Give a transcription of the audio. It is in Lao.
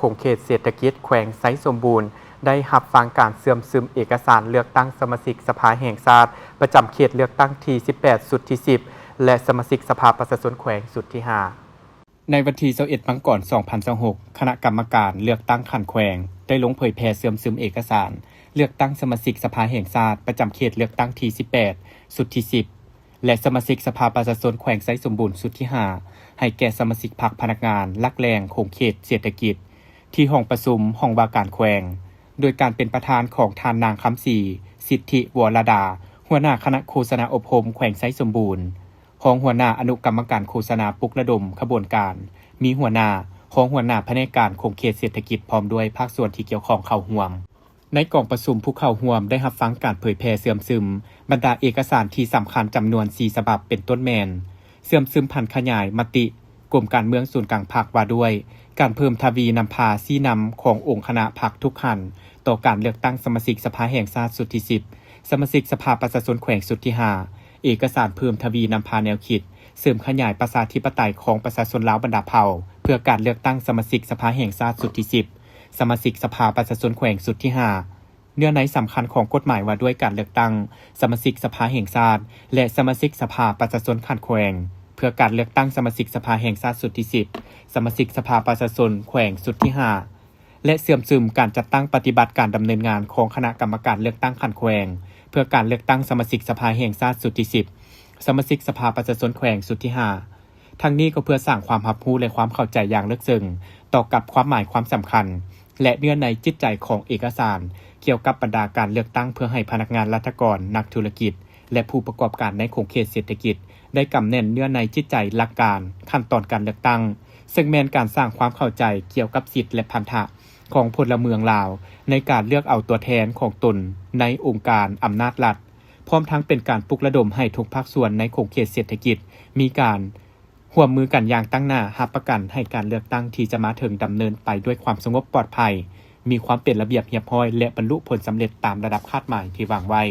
ຂົງເຂດເສດຖະກິດແຂວງໄຊສົມບູນ ໄດ້ຮັບຟັງການເຊື່ອມຊຶມເອກະສານເລືອກຕັ້ງສະມາຊິກສະພາແຫ່ງຊາດ ປະຈຳເຂດເລືອກຕັ້ງທີສິບແປດ ຊຸດທີສິບ ແລະ ສະມາຊິກສະພາປະຊາຊົນແຂວງຊຸດທີຫ້າ. ໃນວັນທີຊາວເອັດ ມັງກອນ ສອງພັນຊາວຫົກ ຄະນະກຳມະການເລືອກຕັ້ງຂັ້ນແຂວງ ໄດ້ລົງເຜີຍແຜ່ເຊື່ອມຊຶມເອກະສານເລືອກຕັ້ງສະມາຊິກສະພາແຫ່ງຊາດ ປະຈຳເຂດເລືອກຕັ້ງທີສິບແປດ ຊຸດທີສິບ ແລະ ສະມາຊິກສະພາປະຊາຊົນແຂວງໄຊສົມບູນຊຸດທີຫ້າ ໃຫ້ແກ່ສະມາຊິກພັກພະນັກງານຫຼັກແຫຼ່ງຂົງເຂດເສດຖະກິດ ທີ່ຫ້ອງປະຊຸມຫ້ອງວ່າການແຂວງ ໂດຍການເປັນປະທານຂອງທ່ານນາງ ຄຳສີ ສິດທິວໍລະດາ ຫົວໜ້າຄະນະໂຄສະນາອົບຮົມແຂວງໄຊສົມບູນ, ຮອງຫົວໜ້າອະນຸກຳມະການໂຄສະນາປຸກລະດົມຂະບວນການ, ມີຫົວໜ້າ, ຮອງຫົວໜ້າພະແນກການຂົງເຂດເສດຖະກິດ ພ້ອມດ້ວຍພາກສ່ວນທີ່ກ່ຽວຂ້ອງເຂົ້າຮ່ວມ. ໃນກອງປະຊຸມ ຜູ້ເຂົ້າຮ່ວມໄດ້ຮັບຟັງການເຜີຍແຜ່ເຊື່ອມຊຶມບັນດາເອກະສານທີ່ສຳຄັນຈຳນວນສີ່ສະບັບ ເປັນຕົ້ນແມ່ນ ເຊື່ອມຊຶມຜັນຂະຫຍາຍມະຕິກົມການເມືອງສູນກາງພັກ ວ່າດ້ວຍການເພີ່ມທະວີນຳພາຊີ້ນຳຂອງອົງຄະນະພັກທຸກຂັ້ນ ຕໍ່ການເລືອກຕັ້ງສະມາຊິກສະພາແຫ່ງຊາດຊຸດທີສິບ, ສະມາຊິກສະພາປະຊາຊົນແຂວງຊຸດທີຫ້າ, ເອກະສານເພີ່ມທະວີນຳພາແນວຄິດເສີມຂະຫຍາຍປະຊາທິປະໄຕຂອງປະຊາຊົນລາວບັນດາເຜົ່າ ເພື່ອການເລືອກຕັ້ງສະມາຊິກສະພາແຫ່ງຊາດຊຸດທີສິບ, ສະມາຊິກສະພາປະຊາຊົນແຂວງຊຸດທີຫ້າ. ເນື້ອໃນສຳຄັນຂອງກົດໝາຍວ່າດ້ວຍການເລືອກຕັ້ງສະມາຊິກສະພາແຫ່ງຊາດ ແລະ ສະມາຊິກສະພາປະຊາຊົນຂັ້ນແຂວງ ເພື່ອການເລືອກຕັ້ງສະມາຊິກສະພາແຫ່ງຊາດຊຸດທີສິບ, ສະມາຊິກສະພາປະຊາຊົນແຂວງຊຸດທີຫ້າ ແລະ ເຊື່ອມຊຶມການຈັດຕັ້ງປະຕິບັດການດຳເນີນງານຂອງຄະນະກຳມະການເລືອກຕັ້ງຂັ້ນແຂວງ ເພື່ອການເລືອກຕັ້ງສະມາຊິກສະພາແຫ່ງຊາດຊຸດທີສິບ, ສະມາຊິກສະພາປະຊາຊົນແຂວງຊຸດທີຫ້າ. ທັງນີ້ກໍເພື່ອສ້າງຄວາມຮັບຮູ້ ແລະ ຄວາມເຂົ້າໃຈຢ່າງເລິກເຊິ່ງຕໍ່ກັບຄວາມໝາຍຄວາມສຳຄັນ ແລະ ເນື້ອໃນຈິດໃຈຂອງເອກະສານກ່ຽວກັບບັນດາການເລືອກຕັ້ງ ເພື່ອໃຫ້ພະນັກງານລັດຖະກອນ, ນັກທຸລະກິດ ແລະ ຜູ້ປະກອບການໃນຂົງເຂດເສດຖະກິດ ໄດ້ກຳແໜ້ນເນື້ອໃນຈິດໃຈ, ຫຼັກການ, ຂັ້ນຕອນການເລືອກຕັ້ງ, ເຊິ່ງແມ່ນການສ້າງຄວາມເຂົ້າໃຈກ່ຽວກັບສິດ ແລະ ພັນທະຂອງພົນລະເມືອງລາວ ໃນການເລືອກເອົາຕົວແທນຂອງຕົນໃນອົງການອຳນາດລັດ, ພ້ອມທັງເປັນການປຸກລະດົມໃຫ້ທຸກພາກສ່ວນໃນຂົງເຂດເສດຖະກິດມີການ ຮ່ວມມືກັນຢ່າງຕັ້ງໜ້າ, ຮັບປະກັນໃຫ້ການເລືອກຕັ້ງທີ່ຈະມາເຖິງດຳເນີນໄປດ້ວຍຄວາມສະຫງົບປອດໄພ, ມີຄວາມເປັນລະບຽບຮຽບຮ້ອຍ ແລະ ບັນລຸຜົນສຳເລັດຕາມລະດັບຄາດໝາຍທີ່ວາງໄວ້.